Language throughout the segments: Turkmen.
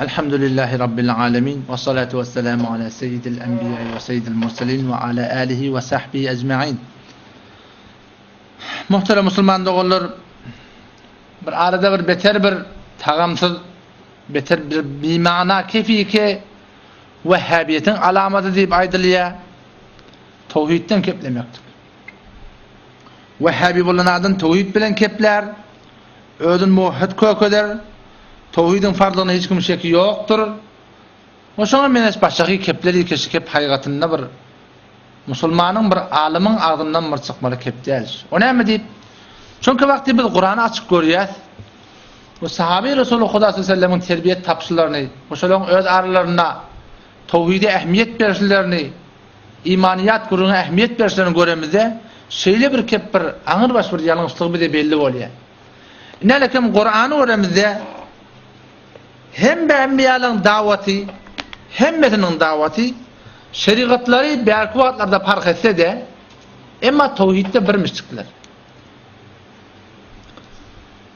Elhamdülillahi Rabbil alemin. Ve salatu ve selamu ala seyyidil enbiya ve seyyidil murselin ve ala alihi ve sahbihi ecma'in. Muhterem musulman doganlar, bir arada bir beter bir tagamsyz, beter bir bimana kefike Wehhabiýetiň alamaty diýip aýdylýar. Towhidden keplemekdir. Wehhabi bolan adam towhid bilen keplär, özüni muwahhid kökeder, towhidiň farzlygyna hiç kimiň şeki ýokdur. We şoňa meňzeş başgaky kepler ýeke kep haýgatynda bir musulmanyň bir alymyň agzyndan bir çykmaly kep däl. O näme diýip? Çünki wagty biz Kurany açyk görýäs. We sahaby Resuly Huda sallallahu aleyhi ve sellemiň terbiýet tapyşlaryny we şolaryň öz aralarynda towhide ähmiýet berişlerini Imanyýat gürrüňe ähmiýet berişlerini göremizde, şeýle bir kep bir aňyrbaş bir ýalňyşlygy bize belli bolýar. Inälekem Kurany göremizde, hemme enbiýalaryň dawaty, hemmesiniň dawaty şerigatlary bärki wagtlarda parh etse-de, emma towhidde birmişdikler.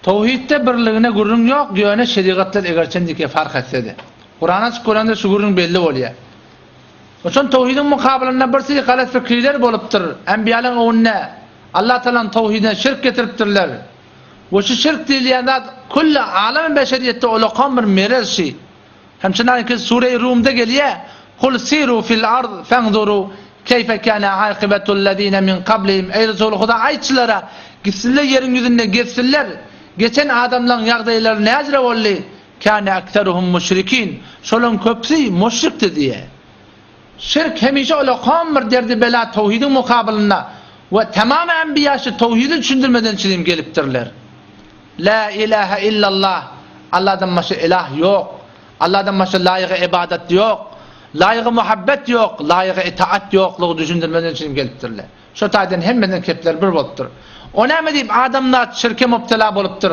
Towhidde birligine gürrüň ýok, ýöne şerigatlar egerçendike fark etse-de. Kurany açyp görende şu gürrüň belli bolýar. Oçan towhidiň mukabylynda bir sili galat fikriler bolupdyr. Enbiýalaryň öňünde Allah Tagalaň towhidine şirk getiripdirler. We şu şirk diýilýän zat külli alamy beşeriýetde ulakan bir merez şi. Hem çynanki Sure-i Rumda gelýär, Kul siru fil ard fenzuru keýfe kâne âkibetullezîne min kablihim Eý Resuly Huda aýt şulara, gitsinler ýeriň ýüzünde gezsinler, geçen adamlaryň ýagdaýlary näzire boldy, Kâne ekseruhum müşrikin, şolaryň köpüsi müşrikdi diýýär. Şirk hemişe ulakan bir derdi-bela towhidiň mukabylynda we tamam enbiýa şu towhidi düşündirmeden çilim gelipdirler. Lâ ilahe illallah, Allahdan başga ilah ýok. Allahdan başga laýygy ybadat ýok. Laýygy muhabbet ýok, laýygy itaat ýoklugy düşündirmeden çilim gelipdirler. Şo taýdan hemmeden kepler bir bolupdyr. O näme diýip adamzat şirke mubtela bolupdyr?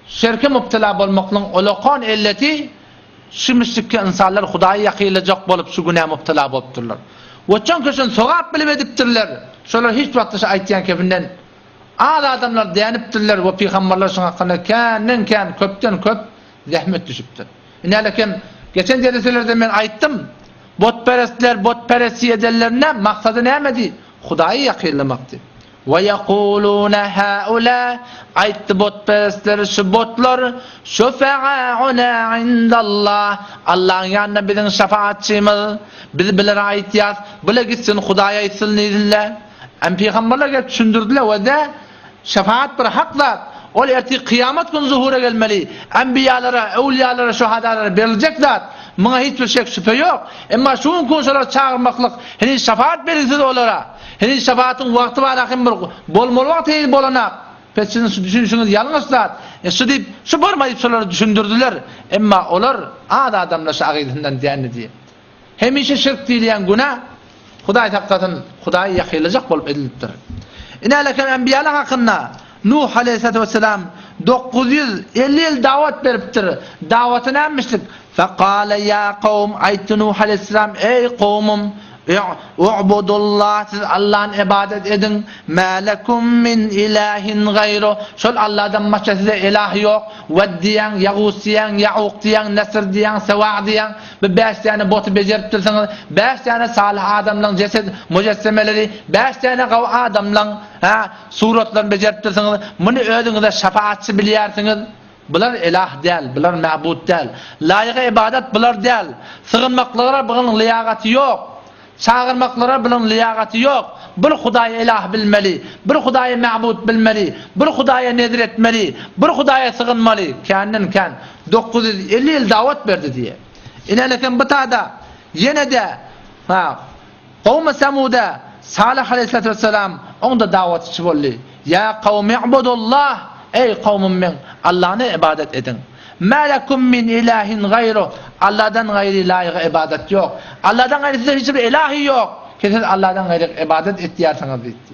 Şirke mübtela bolmaklygyň ulakan elleti şu müşrikki ynsanlar Hudaýa ýakynlajak bolup şu günä mübtela bolupdyrlar. Weçan köşen sogap bilip edipdirler. Şolar hiç wagtda şu aýtýan kefinden az adamlar dänipdirler we pygamberler şuň hakynda känden kän köpden köp zähmet düşüpdir. Inälekem geçen dereselerde men aýtdym. Botperestler botperestlik edenlerinde maksady nämedi? Hudaýa ýakynlamakdy. We ýekulune haula, aýtdy butperestler, şu butlar, şufa'auna indallah, Allahyň ýanynda biziň şefaatçymyz, biz bilere aýtýas, bile gitsin Hudaý aýtsyn diýdiler. Hem pygamberler gelip düşündirdiler we de şefaat bir hak zat, ol ertir kyýamat güni zuhura gelmeli, enbiýalara, öwliýalara, şuhadalara beriljek zat, muňa hiç bir şek şübhe ýok. Emma şu günki gün şolary çagyrmaklyk heniz şefaat belgisiz olara. Heniz şefaatiň wagty bar ahym bir bolmaly wagt heniz bolanak. Pes siziň şu düşünişiňiz ýalňyş zat. E şu diýip, şu bolma diýip şolara düşündirdiler. Emma olar az adamlar şu agyzyndan dändi diýip. Hemişe şirk diýilýän günä Hudaý saklasyn, Hudaýa ýakynlajak bolup edilipdir. Inälekem enbiýalar hakynda Nuh aleýhissalatu wesselam 950 ýyl dawat beripdir. Dawaty nämişlik? Fekale ýa kowm, aýtdy Nuh aleýhissalam, eý kowmum, U'budullah, siz Allahny ybadat ediň, mä lekum min ilahin gaýru, şol Allahdan başga size ilah ýok, Wedd diýýäň, Ýagus diýýäň, Ýa'uk diýýäň, Nesr diýýäň, Sewa diýýäň, bu bäş däne boty bejeripdirsiňiz, bäş däne salyh adamlaň jesed, mujessemeleri, bäş däne gawy adamlaň, hä, suratlaryny bejeripdirsiňiz, muny özüňize şafaatçy bilýärsiňiz. Bular ilah däl, bular mabud däl. Laýygy ybadat bular däl. Sygynmaklygra bunuň lyýagaty ýok. Çagyrmaklygra bunuň lyýagaty ýok. Bir Hudaýy ilah bilmeli, bir Hudaýy mabud bilmeli, bir Hudaýa nezir etmeli, bir Hudaýa sygynmaly. Känden kän 950 ýyl dawat berdi diýe. Inelekem bu tada ýene-de ha Kowmy Semuda Salyh aleýhissalatu wessalam oň-da dawatçysy boldy. Ýa kowmi'budullah, Eý, kowmum meň, Allany ybadat ediň. Mä lekum min ilahin gaýruh, Alladan gaýry laýygy ybadat ýok. Alladan gaýry size hiç bir ilahi ýok, ki siz Alladan gaýry ybadat etýärsiňiz diýdi.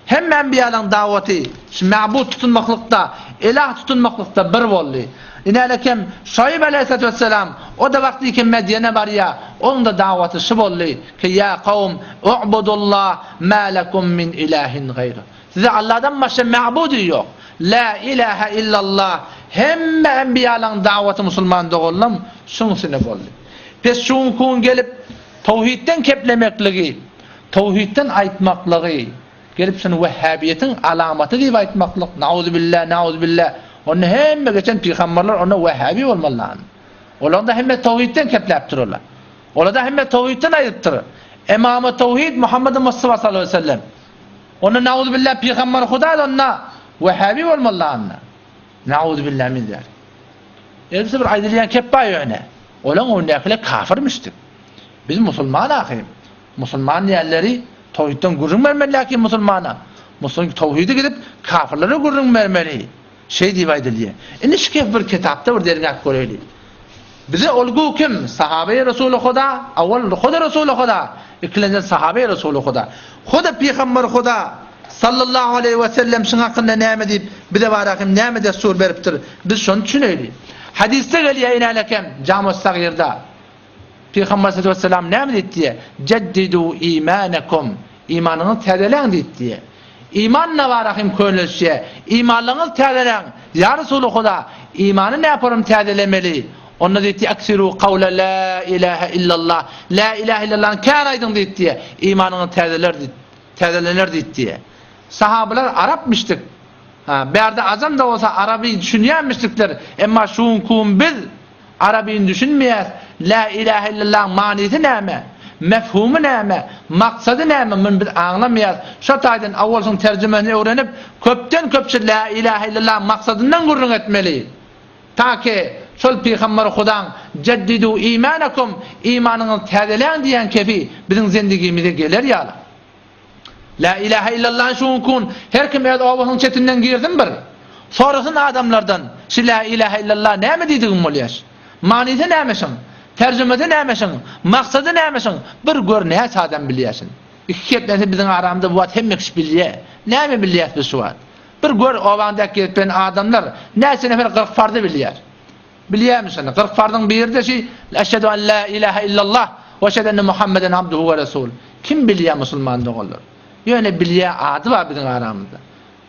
Hemme enbiýalaryň dawaty şu mabud tutunmaklykda, ilah tutunmaklykda bir boldy. Inälekem Şuaýb aleýhissalatu wesselam, o-da wagtlyky Medýene barýar, onuň-da dawaty şu boldy, ki ýa kowm, u'budullah, ma lekum min ilahin gaýruh. Size Allahdan başga mabudy ýok. La ilahe illallah. Hemme enbiýalaryň dawaty musulman doganlam şuň üstüne boldy. Pes şu günki gün gelip towhidden keplemekligi, towhidden aýtmaklygy, gelip şuny wehhabiýetiň alamaty diýip aýtmaklyk, nauzubilla, nauzubilla, onda hemme geçen pygamberler onda wehhabi bolmalylar. Olaryň-da hemmesi towhidden kepläpdir olar. Olar-da hemme towhidden aýdypdyr. Emamy towhid Muhammedi Mustafa sallallahu aleyhi ve sellem. Onda nauzubilla pygamber Huda onda wehhabi bolmalylar onda. Nauzubilla min zalik. Elbise bir aýdylýan kep bar ýöne. Olaň öňündäkiler kafir müşrik. Biz musulman ahyryn. Musulman diýenleri towhidden gürrüň bermeli lakin musulmana. Musulman towhidi gidip kafirlere gürrüň bermeli. Şeý diýip aýdylýar. Indi şu kep bir kitapda bir derňäp göreýli. Bize olgu kim? Sahabeýi Resuly Huda, awal Huda Resuly Huda, ikilenji sahabeýi Resuly Huda. Huda pygamber Huda sallallahu aleýhi we sellem şuň hakynda näme diýip, bize barahym näme dessur beripdir? Biz şony düşüneýli. Hadysda gelýär inälekem Jamus Sagirda. Pygamber sallallahu aleýhi we sellem näme diýdi diýýär? Jeddidu imanekum. Imanyňyzy täzeläň diýdi diýýär. Iman nabarahym könelişýär. Imanlaryňyzy täzeläň. Ýa Resuly Huda, imany näporum täzelemeli? Onda diýdi, Eksiru kawle la ilahe illallah. La ilahe illallany kän aýdyň diýdi diýýär. Imanyňyz täzeler diýdi. Täzelener diýdi diýýär. Sahabalar arapmyşdyk. Ha, bärde ajam-da bolsa araby düşünýänmişdikler. Emma şu günki gün biz Arabyny düşünmeýäs, Lä ilähe illallaň manysy näme? Mefhumy näme? Maksady näme? Muny biz aňlamaýas. Şo taýdan owal şuň terjimesini öwrenip, köpden köp şu Lä ilähe illallaň maksadyndan gürrüň etmeli. Ta ki, şol Pygamber Hudaň Jeddidu imanekum, imanyňyzy täzeläň diýen kefi biziň zendigimize geler ýaly. Lä ilähe illallah şu günki gün her kim öz obasynyň çetinden girsin bir. Sorasyn adamlardan, şu lä ilähe illallah näme diýdigiň bolýar? Manysy näme şuň? Terjimesi näme şuň? Maksady näme şuň? Bir gör näçe adam bilýär şuny. Iki geplense biziň aramyzda bu wagt hemme kişi bilýär. Näme bilýäs biz şu wagt? Bir gör obaňdaky gezip ýören adamlar näçe nefer 40 farzy bilýär. Bilýärmi şony? 40 farzyň biri-de şi, Eşhedü en la ilahe illallah we eşhedü enne Muhammeden abduhu we resul. Kim bilýär musulman doganlar? Ýöne bilýär ady bar biziň aramyzda.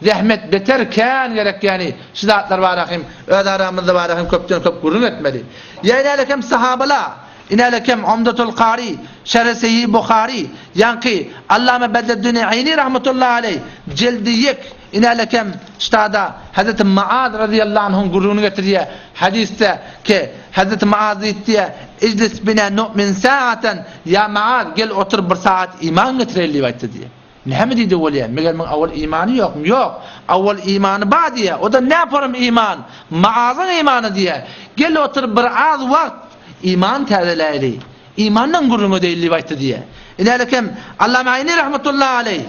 Zähmet beter kän gerek ýani şu zatlar bara hem öz aramyzda bara hem köpden köp gürrüň etmeli. Ýa inälekem sahabala, inälekem Umdatul Kari, Şerh Sahih Buhari, ýaňky Allama Bedreddin Aýni rahmetullahi aleý, jildi ýek Inälekem ştada Hezreti Maaz razyýallahu anhuň gürrüňini getirýär. Hadysda ki, Hezreti Maaz diýipdir, Ijlis bina nu'min sa'atan, Ýa Maaz, gel otur bir sagat iman getireli diýip aýtdy diýýär. Näme diýdi bolýar? Meger muň awal imany ýokmy? Ýok, awal imany bar diýýär. O-da näporum iman? Maazyň imany diýýär. Gel otur bir az wagt iman täzeläýli. Imandan gürrüň edeýli diýip aýtdy diýýär. Inälekem Allama Aýni rahmetullahi aleýh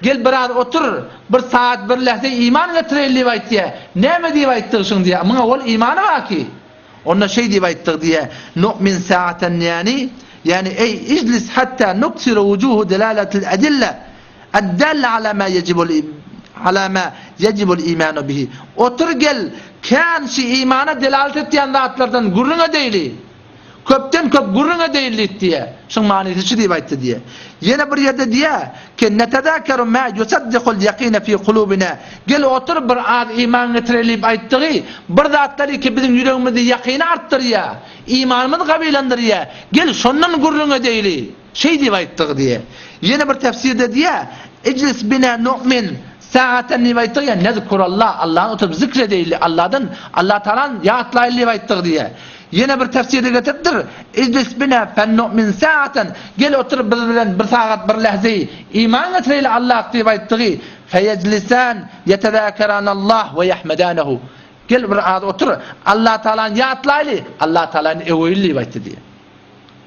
Gel biraz otur, bir sagat bir lähze iman getireýin diýip aýtýar. Näme diýip aýtdygy şuň diýýär. Muňa ol imany bar ki. Onda şeý diýip aýtdygy diýýär. Nu'min sa'atan ýani, ýani eý ijlis hatta nuksira wujuhu delalatil adilla ad-dalla ala ma yejibul ala ma yejibul imanu bihi. Otur gel, kän şi imana delalat etýän zatlardan gürrüň edeýli. Köpden köp gürrüň edeýin diýýär. Şuň manysy şu diýip aýtdy diýýär. Ýene bir ýerde diýýär, Ke netezâkeru mâ yusaddikul yakîne fî kulûbinâ. Gel otur bir az iman getireli diýip aýtdygy, bir zatlary ki biziň ýüregimizde ýakyny artdyrýar, imanymyzy gawylandyrýar. Gel şondan gürrüň edeýli. Şeý diýip aýtdygy diýýär. Ýene bir tefsirde diýýär, Ijlis binâ nu'min sa'aten diýip aýtdygy, ýagny nezkurallah, Allahny oturyp zikr edeýli, Allahdan, Allatagalany ýatlaýly diýip aýtdygy diýýär. Ýene bir tefsirde getiripdir, Ijlis bina fennu'min sa'aten, Gel otur biz bilen bir sagat bir lähzeyi iman getireýli Allah diýip aýtdygy, Feyejlisan yetezâkeranallah we yahmedanehu, Gel bir az otur, Allah Tagalany ýatlaýly, Allah Tagalany öweýli diýip aýtdy diýýär.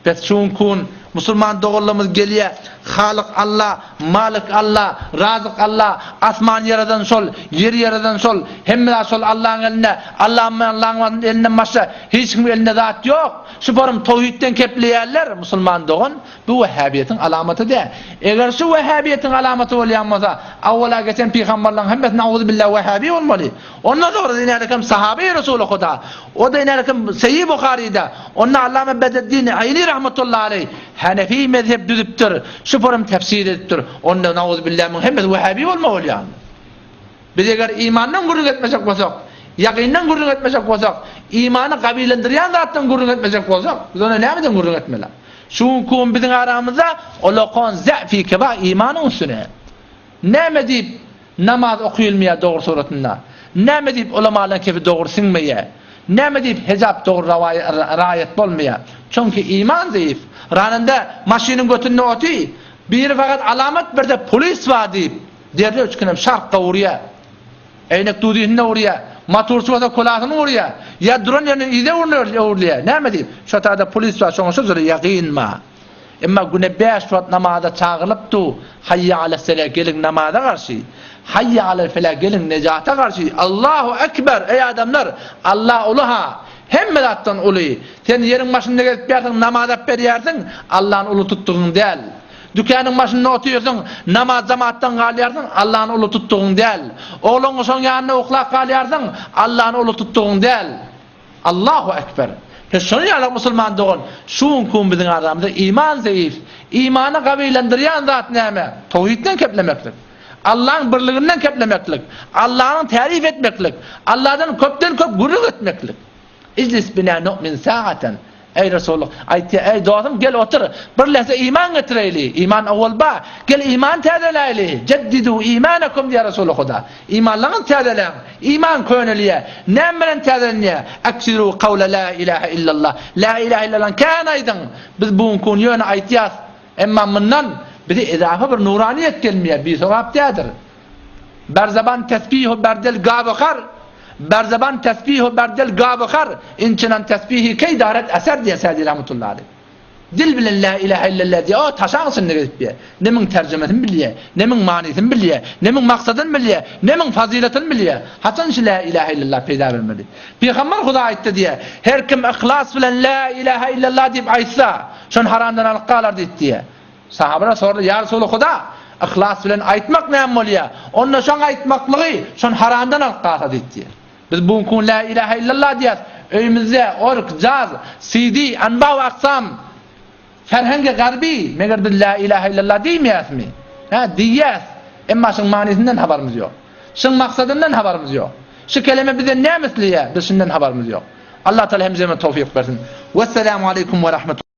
Bes şu günki gün musulman doganlarymyz gelýär, Halyk Alla, Malik Alla, Razyk Alla, asmany ýaradan şol, ýeri ýaradan şol, hemme zat şol Allaň elinde, Allaň elinden başga hiç kimiň elinde zat ýok. Şu forum towhidden kepleýärler, musulman dogan, bu wehhabiýetiň alamaty däl. Eger şu wehhabiýetiň alamaty bolýan bolsa, awwala geçen pygamberleriň hemmesi nauzubilla wehhabi bolmaly. Ondan soňra inälekem sahabeýi Resuly Huda, o-da inälekem Seýi Buharyda, onda Allama Bedreddin Aýni rahmetullahi aleý Hanefi mezhep düzüpdir, şu forum tefsir edipdir. Onda nauzubilla muň hemmesi wehhabi bolmaly bolýar. Biz eger imandan gürrüň etmejek bolsak, Ýagyndan gürrüň etmejek bolsak, imany gawilendirýän zatdan gürrüň etmejek bolsak, biz onda nämeden gürrüň etmeli? Şu günki gün biziň aramyzda olakan ze'fi bar imanyň üstüne. Näme diýip namaz okylmaýar dogry suratynda? Näme diýip ulamalaryň kefi dogry siňmeýär? Näme diýip hejap dogry raýat bolmaýar? Çünki iman zeýif. Rananda maşynyň götünde oty, biri fakat alamat birde polis bar diýip, derrew çykyp şarkga urýar. Äýnek duzysynda urýar. Motorçy bolsa kolasyny urýar. Ýa duran ýerinden yza öwrülýär. Näme diýip? Şo taýda polis bar, şoňa şo jyry ýagynma. Emma güne bäş wagt namaza çagyrylyp du, Haýýa alessela geliň namaza garşy. Haýýa alel fela geliň nejata garşy. Allahu ekber eý adamlar, Allah uly ha. Hemme zatdan uly. Sen ýeriň başynda gezip ýarsyň, namaz alyp berýärsiň, Allahny uly tutdugyň däl. Dükanyň başynda otyrsyň, namaz jamatdan galýarsyň, Allany uly tutdugyň däl. Oglan-uşagyň ýanynda uklap galýarsyň, Allany uly tutdugyň däl. Allahu ekber. Pes şonuň ýaly musulman dogan, şu günki gün biziň aramyzda iman zeýif. Imany gawilandyrýan zat näme? Towhidden keplemeklik. Allaň birliginden keplemeklik. Allanyň täryf etmeklik. Alladan köpden-köp gürrüň etmeklik. Ijlis bina nu'min sa'atan. Eý Resulullah, aýtýar, eý dostum, gel otur, bir lähze iman getireýli, iman owal bar, gel iman täzeläýli, jeddidu imanakum diýýär Resuly Huda. Imanlaryňyzy täzeläň, iman könelýär. Näme bilen täzelenýär? Eksiru kawla la ilaha illallah. La ilaha illallah kän aýdyň. Biz bu günki gün ýöne aýtýas. Emma mundan bize ezafa bir nuraniýet gelmeýär, bisogap däldir. Ber zeban tesbihu ber dil gawy har, Ber zeban tesbihu ber dil gawy har, Inçinan tesbihi keý daret eser diýýär Sädi rahmetullahi aleýh. Dil bilen la ilahe illallah diýýär, o taşaň içinde gezip diýýär. Ne muň terjimesini bilýär, ne muň manysyny bilýär, ne muň maksadyny bilýär, ne muň fazylatyny bilýär. Haçan şu la ilahe illallah peýda bermeli? Pygamber Huda aýtdy diýýär, her kim yhlas bilen la ilahe illallah diýip aýtsa, şony haramdan alyp galar diýip diýýär. Sahabalar sordy, Ýa Resuly Huda, yhlas bilen aýtmak näme bolýar? Onda şoň aýtmaklygy şony haramdan alyp galsa diýdi. Biz bu günki gün La ilahe illallah diýýäs. Öýümizde ork, jaz, CD, anba we aksam, ferhengi garbi, meger biz La ilahe illallah diýmeýäsmi? Hä, diýýäs. Emma şuň manysyndan habarymyz ýok. Şuň maksadyndan habarymyz ýok. Şu keleme bizden näme isleýär? Biz şundan habarymyz ýok. Allah Taala hemmämize towfyk bersin. Wessalamu aleýkum we rahmetullah.